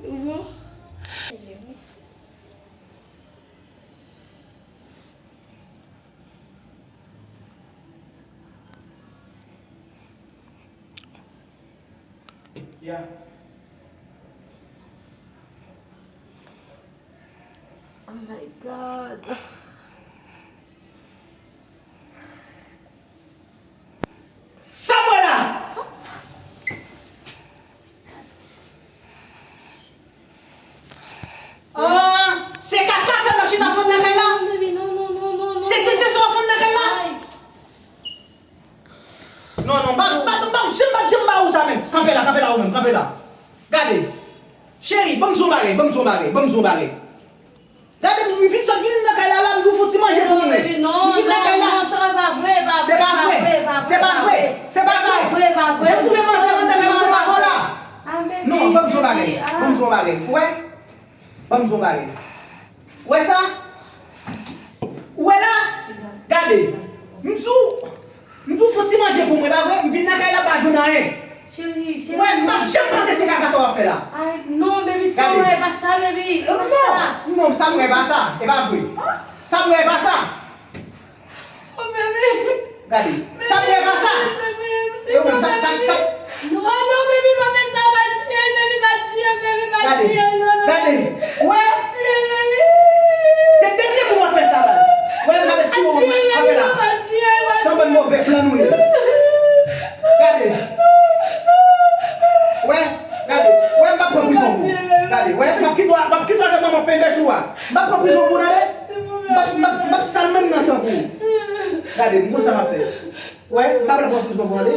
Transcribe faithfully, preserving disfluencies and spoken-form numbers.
Nouvo. Yeah. Oh my God. Sa m wè la? Ah, se kaka sa w ap chita fonn nan kay la? Non, baby, non, non, non, non, non. Se tete sa w ap fonn nan kay la? Ay. Non, non, m pa, m pa, m pa, janm, m pa janm ba ou sa menm. Kanpe la, kanpe la ou menm, kanpe la. Gade. Cheri, ban m di w yon bagay, ban m di w yon bagay, ban m di w yon bagay. Gade, m vin sot vin nan kay la, la, m di w fouti manje pou mwen. Non, baby, non, non, non, sa pa vre, pa vre, pa vre, pa vre, pa vre. Se pa vre, se pa vre. Jan m twouve manzè anndan kay la, se pa vòlè. Non, ban m di w yon bagay, ban m di w yon bagay. Ou wè? Ban m di w yon bagay. Ou wè sa? Ou wè la? Gade. M di w, m di w fouti manje pou mwen, pa vre? M vin nan kay la, m pa jwenn anyen. Cheri, cheri. Ou wè, m pa t janm panse se kaka sa w ap fè la. Ay, non, baby, sa w wè, e pa sa, baby. E pa sa. Non, non, sa m wè, e pa sa. E pa vre. Sa m wè, e pa sa. Oh, baby. Gade. Sa m wè, e pa sa. Baby, baby, baby, baby. E ou menm, sa, sa, sa. Oh, non, baby, pa fè sa, pa tiye l, baby, pa tiye l, baby, pa tiye l, non, non. Gade. Ou wè? Pa tiye l, baby. Se dènye kou w ap fè sa, baz. Ou wè, m ap met sou ou, kanpe la. Se yon bann move plan nou ye. Gade. Ou wè? Gade. Ou wè, m p ap pran prizon pou ou. Gade. Ou wè, m ap kite w, m ap kite w avèk manman pendech ou a. M p ap pran prizon pou ou, tande. M p ap, m p ap, m p ap sal menm nan san pou ou. Gade, m konn sa m ap fè. Wè, m pa pral pran prizon pou tande.